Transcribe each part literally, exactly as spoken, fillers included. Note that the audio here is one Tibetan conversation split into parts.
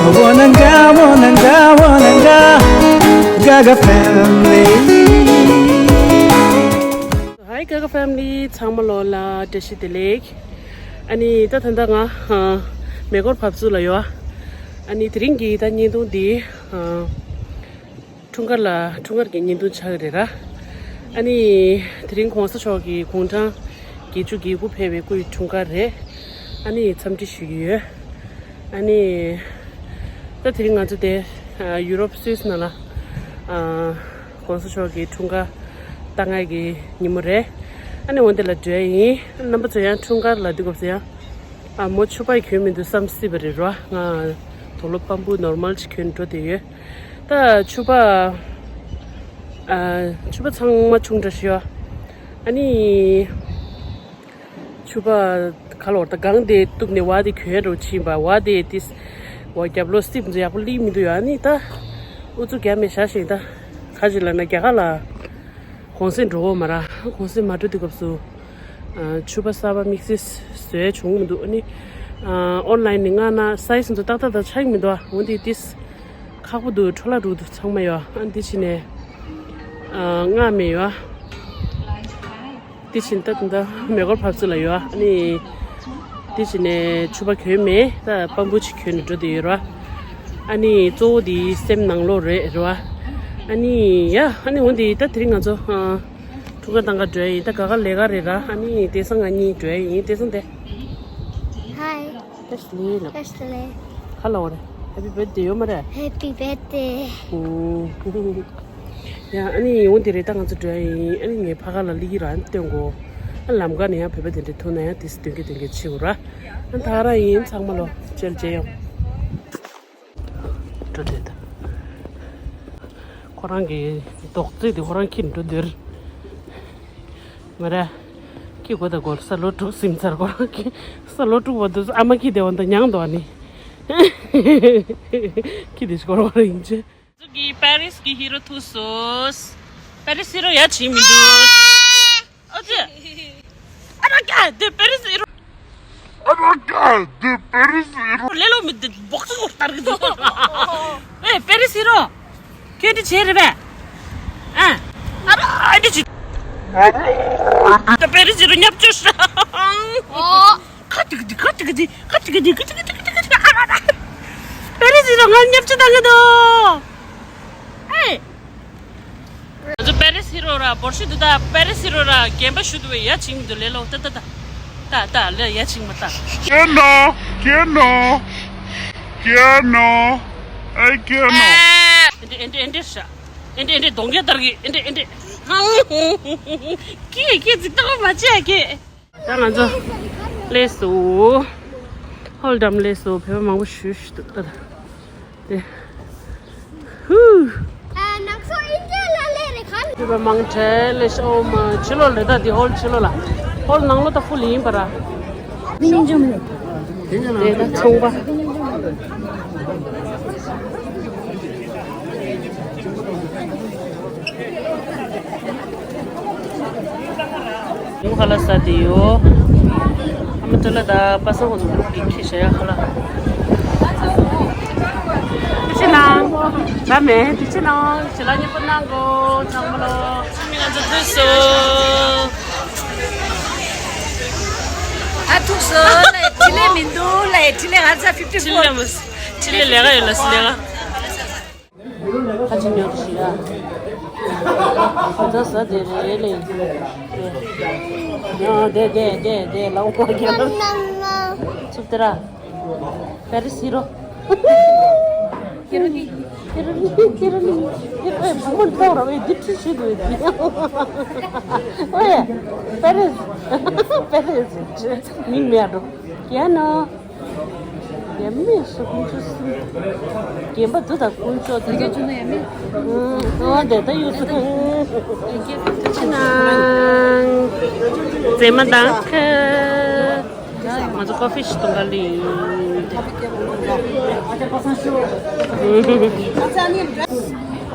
Wananga, wananga, wananga, Gaga family. Hi Gaga family, ཚང་མ་ལོ་ལ་བཀྲ་ཤིས་བདེ་ལེགས། ཨ་ནི་ད་ད་ལྟ་ང་ཨ་མེ་འཁོར་བབས་ཚུགས་ལ་ཡོད། ཨ་ནི་དེ་རིང་གི་ད་བརྙན་ཐུང་འདི་ཨ་འཁྲུངས་སྐར་ལ་འཁྲུངས་སྐར་གྱི་བརྙན་ཐུང་ཆགས་ཀྱི་རེད་ར། ཨ་ནི་དེ་རིང་གོང་ས་མཆོག་གི་དགུང་གྲངས་བརྒྱད་ཅུ་གྱ་དགུ་ཕེབས་པའི་སྐུའི་འཁྲུངས་སྐར་རེད། ཨ་ནི་འཚམས་འདྲི་ཞུ་གི་ཡོད། ཨ་ནི་ད་དེ་རིང་ང་ཚོ་དེ་ཡུ་རོབ་སུད་སི་ནང་ལ་གོང་ས་མཆོག་གི་འཁྲུངས་སྐར་བཏང་སྔ་གི་ཉིན་མོ་རེད། ཨ་ནི་འོན་ཏེ་ལ་འགྲོ་ཡ་ཡིན། རྣམ་པ་ཚོ་ཡང་འཁྲུངས་སྐར་ལ་དུས་སྐབས་སུ་ཡང་ཨ་མོ་ཕྱུ་པ་གྱོན་མི་འདུག་བསམ་སྲིད་པ་རེད་རོ། ང་དུག་ལོག་པམ་པུ་ནོར་མལ་ཅིག་གྱོན་འགྲོ་བསྡད་ཡོད། ད་ཕྱུ་པ་ཨ་ཕྱུ་པ་ཚང་མ་ཆུང་དྲགས་ཤག་ཨ་ནི་ཕྱུ་པ་ག་ལོར་ད་གང་དེ་གཏུབ་ནས་བ་དེ་གྱོན་རོགས་ཕྱིན་པ། བ་དེ་ཏིས་བ་རྒྱབ་ལོགས་སྟིབ་ཚོ་ཡག་པོ་ལི་མི་འདུག་ཡ། ཨ་ནི་ད་ཨུ་ཚུགས་རྒྱབ་མེད་བཞག་ཤིང་ད་ག་ཅི་ལབ་ན་རྒྱ་གར་ལ་གུང་སེང་འགྲོ་གོ་མ་ར། གུང་སེང་མ་འགྲོ་དུས་སྐབས་སུ་ཨ་ཕྱུ་པ་གསར་པ་དམིགས་བསལ་བཟོས་བྱུང་མི་འདུག་ཨ་ནི་ཨ་ཨོན་ལན་ནས་མངགས་ན་སའི་ཛི་འདུག་ཏག་ཏག་ཏག་ཆགས་ཀྱི་མི་འདུག་ཨ་འོན་ཏེ་ཏིས་ཁག་པོ་འདུག་འཕྲོ་བརླག་འགྲོ་འདུག་ཚང་མ་ཡོད། ཨ་འདི་ཕྱི་ནས་ཨ་མངགས་མེད་ཡོད། འདི་ཕྱི་ནས་ད་ད་མེ་འཁོར་བབས་ཚུགས་ལ་ཡོད། ཨ་ནི་འདི་ཕྱི་ནས་ཕྱུ་པ་གྱོན་མེད། ད་པམ་པུ་ཅིག་གྱོན་ནས་འགྲོ་འདོད་ཡོད་ར། ཨ་ནི་གཙོ་བོ་འདི་སེམས་ནང་ལོགས་རེད་ར། ཨ་ནི་ཡ་ཨ་ནི་འོན་ཏེ་ད་དེ་རིང་ང་ཚོ་ཨ། འཁྲུངས་སྐར་བཏང་ག་འགྲོ་ཡ་ཡིན། ད་ག་ག་ལས་ཀ་རེད་ར། ཨ་ནི་དེང་སང་ང་གཉིས་འགྲོ་ཡ་ཡིན། དེང་སང་དེ། Hi། བཀྲ་ཤིས་བདེ་ལེགས། བཀྲ་ཤིས་བདེ་ལེགས། ག་ལབ་དགོས་རེད། Happy birthday ཡོད་མ་རེད། Happy birthday། ཨུམ། ཡ་ཨ་ནི་འོ་དེ་རེད། ད་ང་ཚོ་འགྲོ་ཡ་ཡིན། ཨ་ནི་ངས་ཕ་ག་ལ་ལི་གི་རང་སྟོན་གོ། ཨ་ལམ་ཀ་ནས་ཡང་བོད་པ་དེ་འདྲ་ཐུག་ན་ཡང་དེ་སྟོན་གི་སྟོན་གི་ཆེ་བོ་ར། ཨ་ད་ག་རང་ཡིན། ཚང་མ་ལོ་མཇལ་མཇལ་ཡོང་། འགྲོ་འདོད་ད། ཁོ་རང་གི་རྡོག་རྫིས་དེ་ཁོ་རང་ཁྱེར་འགྲོ་འདོད་མ་རེད། ཁྱི་གོ་ད་གོ་ས་ལོ་དྲུག་ཟིན་ཚར། ཁོ་རང་ཁྱི་ས་ལོ་དྲུག་བར་དུ་ཨ་མ་ཁྱི་དེ་འོ་ད་མྱངས་འདུག་ཨ་ནི། ཁྱི་དེ་ཞིག་གོ་ར་ཡིན་ཆེ། ང་ཚོ་གི་པེ་རིས་ཀྱི་ཧི་རོ་ཐུག་སོང་། པེ་རིས་ཧི་རོ་ཡ་བྱེད་མི་འདུག་ཨ་ཙི། ཨ་ར་ཀ་དེ་པེ་རིས་ཧི་རོ། ཨ་ར་ཀ་དེ་པེ་རིས་ཧི་རོ། ལེ་ལོ་མི་དེ་སྦོག་ཚོགས་ལྟར་གི་འདུག་ཨེ་པེ་རིས་ཧི་རོ། ཁྱོད་དེ་བྱེད་རེད་པས། ཨ། ཨ་ར་ཨ་དེ་ཅི། ད་པེ་རིས་ཧི་རོ་ཉབ་ཅོ་ཤ། ཨོ། ཁ་ཏིག་ཏིག་ཁ་ཏིག་ཏིག་ཁ་ཏིག་ཏིག་ཁ་ཏིག་ཏིག་ཨ་ར་ར། པེ་རིས་ཧི་རོ་ང་ཉབ་ཅོ་བཏང་གི་འདུག་ཨེ། ང་ཚོ་པེ་རིས་ཧི་རོ་ར་འབོར་ཤི་འདུག་ད་པེ་རིས་ཧི་རོ་ར་རྒན་པ་ཞུ་འདུག་བས་ཡ་བྱིང་འདུག་ལེ་ལོ་ད་ད་ད་ད་ད་ལེ་ཡ་བྱིང་མ་ད། ཀེ་ནོ་ཀེ་ནོ་ཀེ་ནོ་ཨེ་ཀེ་ནོ། ཨེ་འདྲེ་ཨེ་འདྲེ་ཨེ་འདྲེ་ཤ་ཨེ་འདྲེ་ཨེ་འདྲེ་གདོང་རྒྱ་ལྟར་གི་ཨེ་འདྲེ་ཨེ་འདྲེ། ཀི་ཀི་ཙིག་ཏོག་མ་བྱེད་ཀི། ད་ང་ཚོ་སླེབས་སོང་། ཧོལ་འགྲམ་སླེབས་སོང་། བོད་པ་མང་པོ་ཞེ་པོ་ཞིག་འདུག་ད་ལྟ། དེ། ཧུ། ཨ་ནག་སོ་ཨིན་ཇི་ལ་ལས་རེད་ཁ། བོད་པ་མང་དྲགས་སླེབས་ཤག་ཨོ་མ། ཕྱི་ལོགས་ལ་ད་འདི་ཧོལ་ཕྱི་ལོགས་ལ། ཧོལ་ནང་ལོགས་ད་ཧྥུལ་ཡིན་པ་ར། མི་ཉུང་ཉུང་མེད། དེ་ད་ཚོང་པ། ཡུང་ཧ་ལ་ས་དེ་ཡོ། ཨ་མ་ཏྲ་ལ་ད་པ་སངས་ཧོ་ཚོ་གི་ཁྱི་ཤ་ཡ་ཧ་ལ། ཏི་ཆི་ནང་། ད་མེད་ཏི་ཆི་ནང་། ཞི་ལ་ཉི་པོ་ནང་གོ་ཚང་མ་ལོ། ཆུ་མིག་ང་ཚོ་ཐུག་སོ། ད་ཐུག་སོ་ལ་ཁྲི་ལེ་མི་འདུག་ལ་ཁྲི་ལེ་ཧ་ཚ་ཕིབ་ཏི་ཕོར། ཁྲི་ལེ་ལས་ཀ་ཡོད་ལ་སི་ལས་ཀ། ཁ་ཆེ་ཉོ་ཤི་ཡ། ཁ་ཚ་ཟ་དེ་རེད་ལེ། ཡ་དེ་དེ་དེ་དེ་ལ་འོ་རྒྱལ་ལ། ཚུབ་དེ་ར། པེ་རི་སི་རོ། ཀེ་རུ་ནི། ཀེ་རུ་ནི། ཀེ་རུ་ནི། ཨེ་བུ་མོ་ཐོག་ར་བའི་འདི་ཁྲི་ཤི་དགོས་འདི། ཨོ་ཡ། པེ་རི་སི། པེ་རི་སི། མིང་མེད་འགྲོ། ཀྱེ་ནོ། ཡ་མི་སུ་ཀུན་ཆུ་སུ། རྒན་པ་འདི་དང་ཀུན་ཅོ་འདི་དང་། ཨོ་དེ་ད་ཡོད་སུ། ཅི་ནང་། ཙེ་མ་དང་ཁ། ང་ཚོ་ཀོ་ཕི་ཞིག་གཏོང་ག་ལི།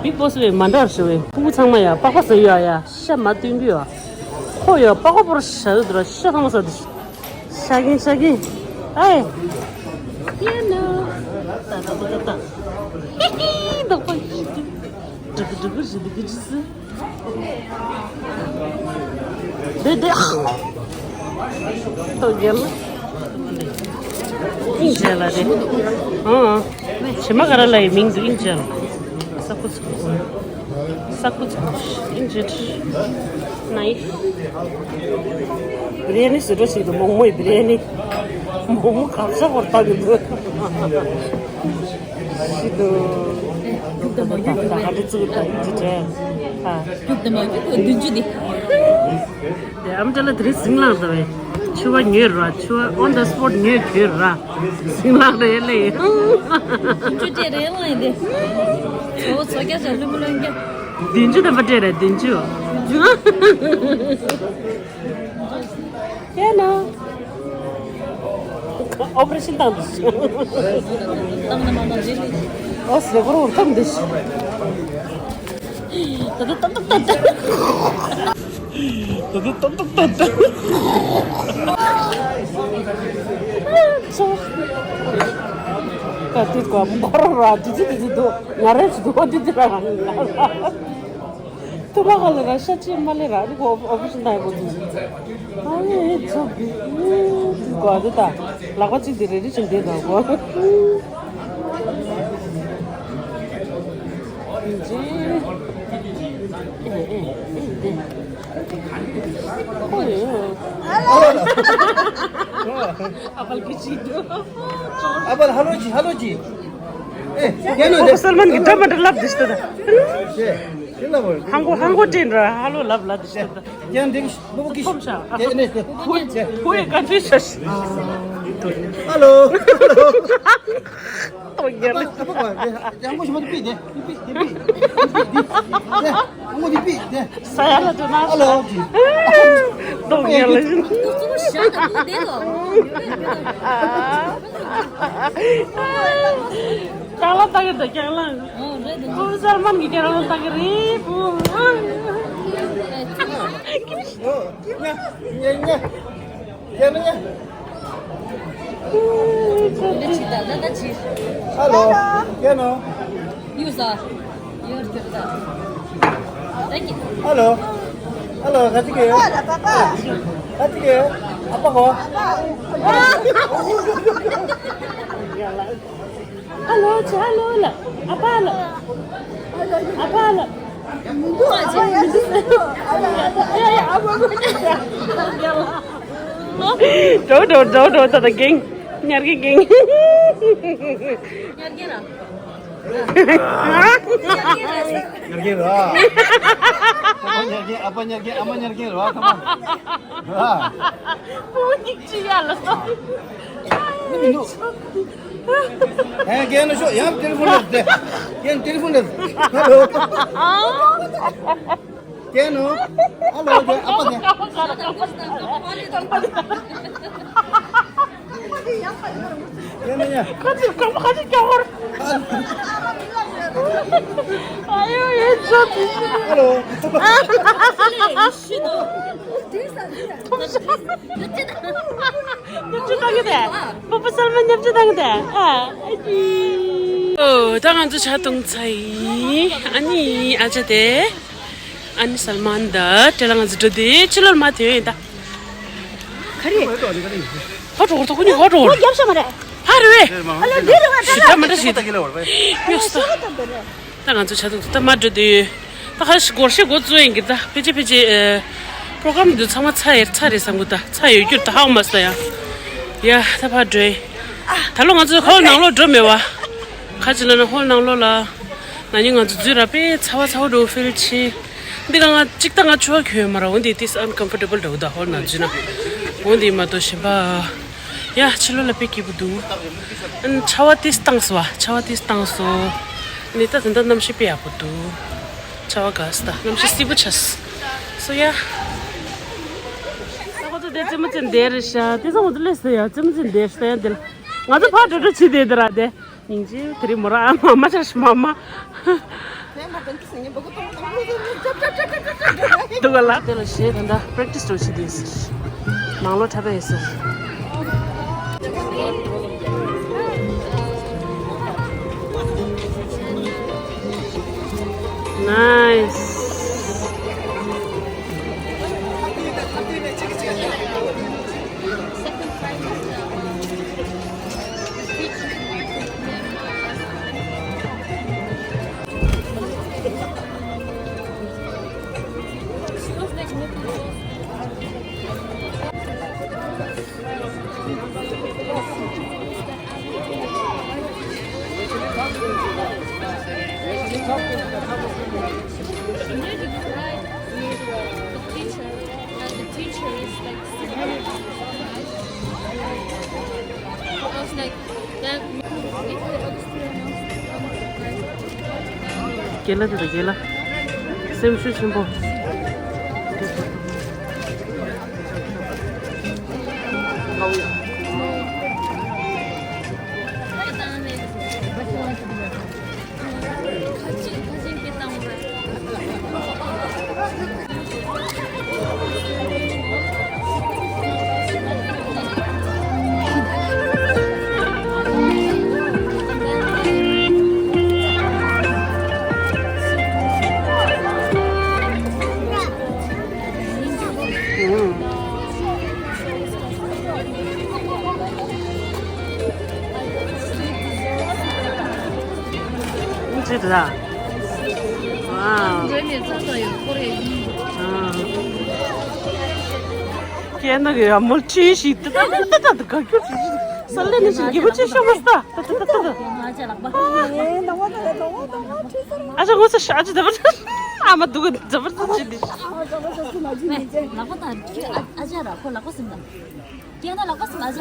བིག་བོ་སི་བས་མ་འདྲ་ཞུ་བས་ཕྲུ་གུ་ཚང་མ་ཡ་པགས་པ་ཟ་ཡོད་ཡ་ཤ་མ་བཏུན་གི་ཡོད། ཁོ་ཡོད་པགས་པ་པོར་ཤ་ཡོད་དུ་ར་ཤ་ཚང་མ་ཟ་དུ། ཤ་གིན་ཤ་གིན། ཨེ། ཡ་ནོ། ད་ད་ད་ད་ད། ཧི་ཧི། ད་པ་ཡི་དུ། འགྲིག་གི་འགྲིག་གི་རེད། འདི་གི་ཅི་སི། དེ་དེ། ཏོ་རྒྱལ། ཨིན་ཇི་ལ་རེད། ཨང་། ཕྱི་མ་ག་ར་ལ་ཡི་མིང་དུ་ཨིན་ཇི་ལ། ས་ཁུ་ཚུ། ས་ཁུ་ཚུ། ཨིན་ཇི། ནའི། བི་རི་ཡ་ནི་ཟེར་འགྲོ་ཞིག་ཏུ་མོག་མོག་བི་རི་ཡ་ནི། མོག་མོག་གབ་ཤ་བོར་བཏང་གི་འདུག་ཤི་འདུག་ད་ད་ད་ཧ་འདྲི་ཚུགས་ད་ཨིན་ཇི་དྲན། ཨ། རྒྱུག་དང་མ་རྒྱུག་གི་བདུན་ཅུ་དེ། དེ་ཨམ་ཅག་ལ་དེ་རིང་ཟིང་ལངས་ད་བས། ཆུ་བ་ཉོས་ར། ཆུ་བ་on the spot ཉོས་གྱོད་ར། ཟིང་ལངས་རེད་ལེ། བདུན་ཅུ་སྤྲད་རེད་ལོ་ཡིན་ཏེ། ཚོ་ཚོ་རྒྱ་ཆ་ལུ་མི་ལོན་རྒྱ། བདུན་ཅུ་དམ་པ་སྤྲད་རེད་བདུན་ཅུ། ཡ་ན། ཨོ་པ་རེ་ཤན་བཏང་འདུག་བཏང་ན་མ་བཏང་རེད་ལེ། ཨོ་སི་རེ་གོ་རོ་བཏང་འདུག་ད་ད་ད་ད་ད། ད་ད་ད་ད་ད། ད་དུས་གོ་མོ་ཁོ་རང་ར་དུས་ཚོད་དུས་ཚོད་དུ་ང་རེ་ཞིག་དུ་འོ་དུས་དུས་ར་ང་ར། ཐུ་མ་ཁ་ལ་ར་ཤ་ཆེ་མ་ལེ་ར་ནི་གོ་ཨོ་པ་རེ་ཤན་ད་ཡི་གོ་དུས། ཨ་ཡེ་ཚོ་གི་དུས་གོ་དུ་ད་ལག་པ་གཅིག་དེ་རེ་རེ་བཞིན་དེ་དང་གོ། ཨ་པལ་ཧ་ལོ་ཅི་ཧ་ལོ་ཅི། ཨེ་ཡ་ནོ་དེ། སལ་མན་གྱི་འདྲ་མ་འདྲ་ལབ་དེ་ཤི་ད། ཤེ་ཤེ་ལ་བོ། ཧང་གོ་ཧང་གོ་ཏྲིན་ར་ཧ་ལོ་ལབ་ལ་དེ་ཤི་ད། ཡང་འདི་ལོ་ཀི་ཤི། ཨ་ནེ་ཧུ་ཧུ་ཀན་ཕི་ཤ་ཤི། ཧ་ལོ། ཏོ་རྒྱལ་ལ། ཡང་གོ་ཤི་མ་དེ་པི་དེ་པི་པི་དེ་པི་དེ་པི་དེ་ཡང་གོ་དེ་པི་དེ། ས་ཡ་ལ་དུ་ན། ཧ་ལོ། ཏོ་རྒྱལ་ལ། ཀྱང་ལ་ལྟ་གི་འདུག་ཀྱང་ལ། ཨོ་རེད་འདུག་ཨོ་སལ་མན་གྱི་ཀྱང་ལ་ལྟ་གི་རེད་བུ། ཨོ་ཉ་ཉ་ཉ་ཉ་ཉ། ཡ་ན་ཡ། ཧ་ལོ། ཡ་ནོ། ཡུ་ས། ཡོར་ཀྱི་ད། Thank you. ཧ་ལོ། ཧ་ལོ། ག་ཅི་གེ། ཧ་ལོ་པ་པ། ག་ཅི་གེ། ཨ་པ་གོ། ཧ་ལོ་ཅི་ཧ་ལོ་ལ། ཨ་པ་ལ། ཨ་པ་ལ། འགྲོ་འགྲོ་འགྲོ་འགྲོ་ད་ད་གེང་། ཉར་གི་གེང་། ཉར་གི་ར། ཉར་གི་ར། ཨ་པ་ཉར་གི་ཨ་པ་ཉར་གི་ཨ་མ་ཉར་གི་ར་ཁ་མ། ར། བུ་གཉིས་ཅི་ཡ་ལ་སོ། ཨེ་རྒན་ལ་ཤོག་ཡང་ཏེ་ལེ་ཕོན་ལ་ཟེར། རྒན་ཏེ་ལེ་ཕོན་ལ་ཟེར། ཧ་ལོ། རྒན་ནོ། ཧ་ལོ་རྒན་ཨ་པ་རྒན། རྒན་ནོ་ཡ། ཁ་ཅིག་ཁ་མོ་ཁ་ཅིག་ཀྱང་བར། ཨ་ཡོ་ཡོ་ཅོ་ཏི། ཧ་ལོ། ཤི་ནོ། ཉབ་ཆུ་བཏང་གི་དེ། ཕུ་བོ་སལ་མ་ཉབ་ཆུ་བཏང་གི་དེ། ཨ། ཨ་ཅི། ཨོ། ད་ང་ཚོ་ཇ་འཐུང་ཚར་ཡིན། ཨ་ནི་ཨ་ཅག་དེ། ཨ་ནི་སལ་མན་ད་དེ་ལ་ང་ཚོ་འགྲོ་དེ་ཕྱི་ལོགས་མ་ཐོན་ཡིན་ད། ག་རེ། ཧོ་ཀྲོག་ཧོ་ཀྲོག་ཧོ་ཀྲོག་ཧོ་རྒྱབ་ཤ་མ་རེད། ཧ་རེ་བས། ཨ་ལ་འདི་རེད་བ་ད་ལ། ཞི་ད་མ་ད་ཞི་ད། ཉོས་ད། ད་ང་ཚོ་ཇ་འཐུང་ད་མ་འགྲོ་དུས། ད་ཁ་ཤི་སྒོར་ཤི་སྒོ་བཙོས་ཡིན་གྱི་ད་ཕལ་ཆེར་ཕལ་ཆེར་ཨེ། པྲོ་གྲམ་འདི་ཚང་མ་ཚར་ཡོད་ཚར་རེད་བསམ་གི་ད་ཚར་ཡོད་རྒྱུ་ད་ཧ་གོ་མ་སོང་ཡ། ཡ་ད་ཕར་འགྲོ་ཡིན། ད་ལོ་ང་ཚོ་ཧོལ་ནང་ལོགས་འགྲོ་མེད་བ། ཁ་ཅིག་ལ་ན་ཧོལ་ནང་ལོགས་ལ། ན་ནིང་ང་ཚོ་འཛུལ་ར་དཔེ་ཚ་བ་ཚ་བོ་འགྲོ་ཕིལ་ཆེ། འདི་ག་ང་གཅིག་ད་ང་ཆུ་བ་གྱོན་མ་ར་འོན་ཏེ་ཏིས་uncomfortable འདྲ་བོ་ད་ཧོལ་ནང་འཛུལ་ན། འོན་ཏེ་མ་གཏོགས་གཞན་པ། ཡ་ཕྱི་ལོགས་ལ་དཔེ་སྐྱིད་པོ་འདུག་ཨན་ཆར་པ་ཏིས་བཏང་སོང་བ། ཆར་པ་ཏིས་བཏང་སོང་། ནི་ད་ད་ལྟ་གནམ་གཤིས་དཔེ་ཡག་པོ་འདུག་ཆར་པ་དགའ་སོང་ད་གནམ་གཤིས་བསིལ་པོ་ཆགས་སོང་། སོ་ཡ། ད་ཁོ་ཚོ་དེ་རྩེད་མོ་རྩེ་འདི་རེད་ཤག་དེ་ཚོ་ང་ཚོ་སླེབས་སོང་ཡ། རྩེད་མོ་རྩེ་འདི་ཤག་ཡ། དེ་ལ་ང་ཚོ་ཕར་འགྲོ་འགྲོ་བྱེད་དེ་དེ་ར་དེ། སྙིང་རྗེ་དེ་རིང་མོ་རང་མ་མ་ཆགས་ཤི་མ་མ། འདུག་ག་ལ། དེ་ལ་གཞས་ད་ལྟ་པྲེག་ཊིས་འགྲོ་བྱེད་དེ་ཟེར། ནང་ལོགས་འཁྲབ་པ་ཡོད་ཟེར། The teacher, uh, the teacher is like, I was like, that. དགེ་ལགས་དེ་དང་དགེ་ལགས། སེམས་ཤུགས་ཆེན་པོ། ཁྱེད་ནང་གི་ཡ་མོལ་ཁྲིད་ཞིག་ཏུ་ཏ་ཏ་ཏ་ཏ་ག་ཁྱོད་ཞིག་ས་ལེ་ནི་ཞིག་གི་བུ་ཆེ་ཤོ་མ་སྟ་ཏ་ཏ་ཏ་ཏ། ཨ་ཅག་ངོ་ས་ཤ་ཅི་ད་བར་ཨ་མ་འདུག་གི་ད་བར་ད་ཅི་དེ། ལག་པ་དང་ཨ་ཅག་ར་ཁོ་ལག་པ་སིམ་དང་། ཀྱེ་ན་ལ་ཀོ་སི་མ་ཇ།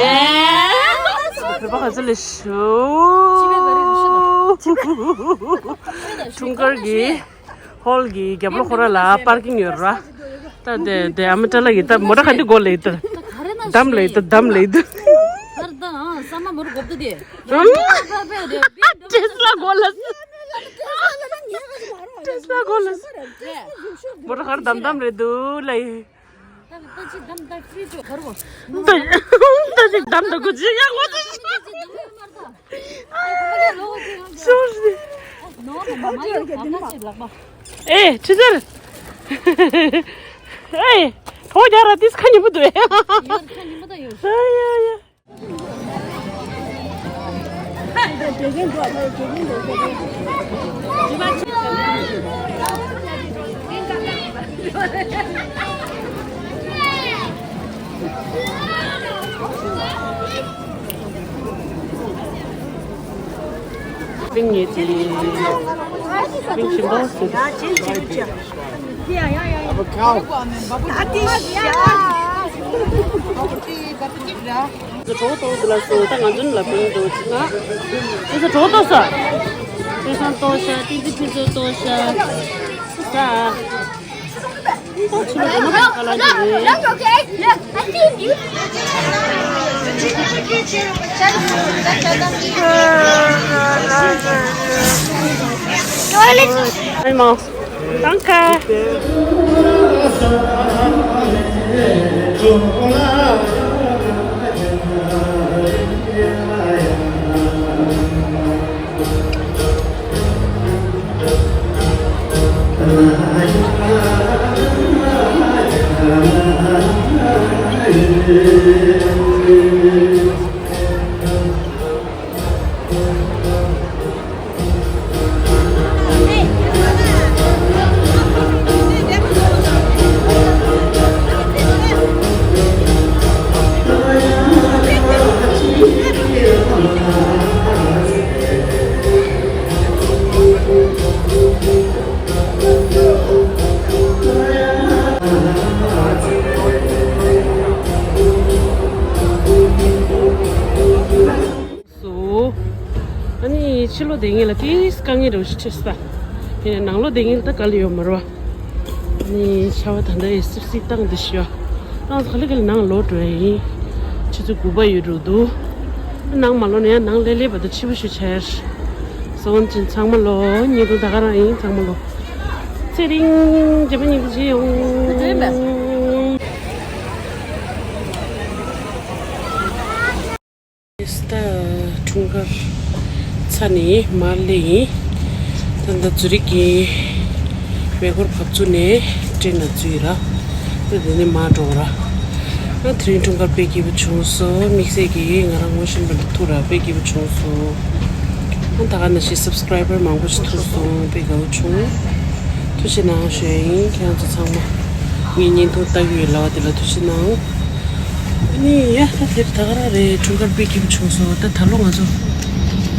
ཨེ། བོད་པ་ག་ཚོད་ལས་ཤོ། འཁྲུངས་སྐར་གྱི་ཧོལ་གྱི་རྒྱབ་ལོགས་ཁོ་ར་ལ་པར་ཀིང་ཡོད་ར། ད་དེ་དེ་ཨ་མ་ཏྲ་ལ་གི་ད་མོ་ཊ་ག་འདི་སྒོ་ལས་ད། དམ་ལས་ད་དམ་ལས་ད། ཧར་ད་ཨ་ས་མ་མོར་གོབ་ད་དེ། ཨུམ། ཏེས་ལ་སྒོ་ལ། ཏེས་ལ་སྒོ་ལ། མོ་ཊ་ག་ར་དམ་དམ་རེད་འདུག་ལ་ཡི། ད་ཅི་དམ་ད་ཁྲི་ཅོ་གར་གོ། ད་ཅི་དམ་ད་གོ་ཅི་ཡག་གོ་ཅི། ཨེ་ཁྲི་ཟེར། ཨེ་ཐོ་རྒྱ་ར་ཏིས་ཁ་ཉི་མོ་དུ། ཨེ་ཁ་ཉི་མོ་ད་ཡོད། ཨ་ཡ་ཡ། པིང་ངེ་ཏི། པིང་ཞིམ་པོ་ཟེར། ཟ་གྲོགས་ཏོག་ཟེར་ལ་སོ་ད་ང་ཚོ་ལ་པིང་འདུག་ཅི་ན། ཁྱེད་ཚོ་གྲོགས་ཏོག་ས། ཁྱེད་ཚོ་ཏོག་ཤ་ཏིང་ཏི་ཁྱེད་ཚོ་ཏོག་ཤ། ས། ཏོག་ཆུ་ལ་གོ་ན་ཁ་ལ་འདི་རེད། ཨ་མ། Danke. སོ། ཨ་ནི་ཕྱི་ལོགས་བསྡད་མཁན་ལ་ཏིས་དཀའ་ངལ་འདྲ་བོ་ཞིག་འཕྲད་སོང་། ཡིན་ནའི་ནང་ལོགས་བསྡད་མཁན་ལ་ད་དཀའ་ལས་ཡོད་མ་རེད་བ། ཨ་ནི་ཆར་པ་ད་ལྟ་ཡི་སིབ་སིབ་བཏང་བསྡད་ཤག་བཏང་སོང་། ག་ལེ་ག་ལེ་ནང་ལོག་འགྲོ་ཡ་ཡིན། ཆུ་ཚོད་དགུ་པ་ཡོད་འགྲོ་འདུག་ནང་མ་ལོག་ན་ཡང་ནང་ལས་སླེབས་པ་དང་ཕྱི་པོ་ཞིག་ཆགས་ཡ་རེད། སོང་ཅིན་ཚང་མ་ལོ་ཉེ་དུ་ད་ག་རང་ཡིན། ཚང་མ་ལོ་ཚེ་རིང་རྒྱབ་ཉེ་དུ་བྱེད་ཡོང་། ད་འཁྲུངས་སྐར་ཚར་ནས་མར་སླེབས་ཡིན། ད་ལྟ་ཛུ་རིག་གི་མེ་འཁོར་བབས་ཚུགས་ནས་ཀྲེན་ནང་ཚུད་ཡིན་ར། ད་དེ་ནས་མར་འགྲོ་ར། ད་དེ་རིང་འཁྲུངས་སྐར་དཔེ་སྐྱིད་པོ་བྱུང་སོང་། དམིགས་བསལ་གྱིས་ང་རང་ངོ་ཤེས་པ་ལ་ཐུག་ར་དཔེ་སྐྱིད་པོ་བྱུང་སོང་། ད་ག་ནང་བཞིན་སབ་སི་ཀ་རའི་བར་མང་པོ་ཞིག་ཐུག་སོང་། དཔེ་དགའ་བོ་བྱུང་། ཐུགས་རྗེ་གནང་ཞུ་ཡ་ཡིན། ཁྱེད་རང་ཚོ་ཚང་མ་ངའི་བརྙན་ཐུང་ལྟ་གི་ཡོད་ལབ་པ་དེ་ལ་ཐུགས་རྗེ་གནང་། ཨ་ནི་ཡ་ད་དེར་ད་ག་རང་རེད། འཁྲུངས་སྐར་དཔེ་སྐྱིད་པོ་བྱུང་སོང་། ད་ད་ལོ་ང་ཚོ་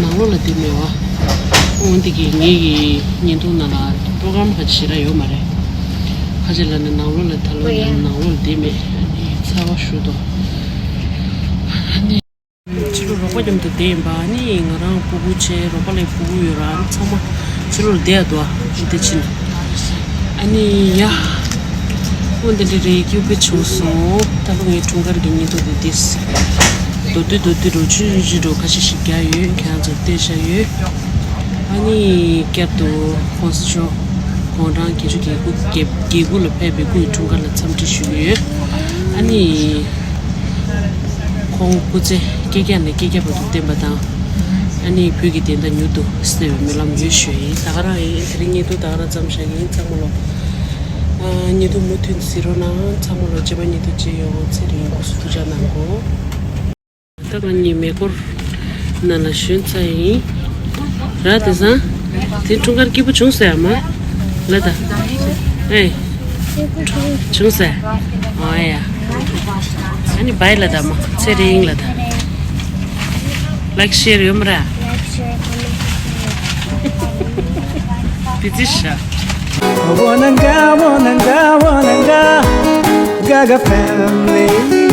ནང་ལོགས་ལ་བསྡད་མེད་བ། འོན་ཏེ་གི་ངེད་ཀྱི་བརྙན་ཐུང་ནང་ལ་པྲོ་གྲམ་ཁ་ཅིག་ཞེ་དྲག་ཡོད་མ་རེད། ཁ་ཅིག་ལ་ནི་ནང་ལོགས་ལ་ད་ལོ་ཡང་ནང་ལོགས་ལ་བསྡད་མེད། ཨ་ནི་ཚ་བ་ཞུ་དོ། ཨ་ནི་ཕྱི་ལོགས་རོགས་པ་མཉམ་དུ་བསྡད་ཡིན་པ། ཨ་ནི་ང་རང་སྤུ་གུ་བྱས་རོགས་པ་ལ་སྤུ་གུ་ཡོད་ར། ཨ་ནི་ཚང་མ་ཕྱི་ལོགས་ལ་བསྡད་ཡ་དོ། ཨ་ནི་དེ་ཕྱིན། ཨ་ནི་ཡ། འོ་འདི་འདྲ་རེད། སྐྱིད་པོ་བྱུང་སོང་། ད་ལོ་ངའི་འཁྲུངས་སྐར་གྱི་བརྙན་ཐུང་དེ་འདི། མདོར་བསྡུས་མདོར་བསྡུས་འདྲ་བོ་ཆུང་ཆུང་ཆུང་འདྲ་བོ་ཁ་ཤས་ཤིག་རྒྱག་ཡོད། ཁྱེད་རང་ཚོར་སྟོན་བཞག་ཡོད། ཨ་ནི་བསྐྱར་དུ་༸གོང་ས་མཆོག་དགུང་གྲངས་བརྒྱད་ཅུ་གྱ་དགུ་གྱ་དགུ་ལ་ཕེབས་པའི་སྐུ་ཡི་འཁྲུངས་སྐར་ལ་འཚམས་འདྲི་ཞུ་གི་ཡོད། ཨ་ནི་ཁོང་སྐུ་ཚེ་བསྐལ་བརྒྱ་ནས་བསྐལ་བརྒྱ་བར་དུ་བརྟན་པ་དང་། ཨ་ནི་བོད་ཀྱི་བདེན་མཐའ་མྱུར་དུ་གསལ་བའི་སྨོན་ལམ་ཡོད་ཞུ་ཡིན། ད་ག་རང་ཡིན། དེ་རིང་བརྙན་ཐུང་ད་ག་རང་མཚམས་བཞག་གི་ཡིན། ཚང་མ་ལོ། ཨ། བརྙན་ཐུང་མུ་མཐུད་གཟིགས་རོགས་གནང་། ཚང་མ་ལོ་རྗེས་མ་བརྙན་ཐུང་མཇལ་ཡོང་། ཚེ་རིང་སྐུ་གཟུགས་ཐུགས་ཅག་གནང་གོ། ད་ང་གཉིས་མེ་འཁོར་ནང་ལ་ཞོན་ཚར་ཡིན། ར་དེང་སང་དེ་འཁྲུངས་སྐར་སྐྱིད་པོ་བྱུང་ཟེར་ཡ་མ་ལ་ད། ཨེ། བྱུང་ཟེར། ཨོ་ཡ། ཨ་ནི་བྷའི་ལ་ད་མ་ཚེ་རིང་ལ་ད། ལའིག་ཤེར་ཡོད་མ་ར། དེ་ཅི་ཤ། Wananga, wananga, wananga, Gaga family.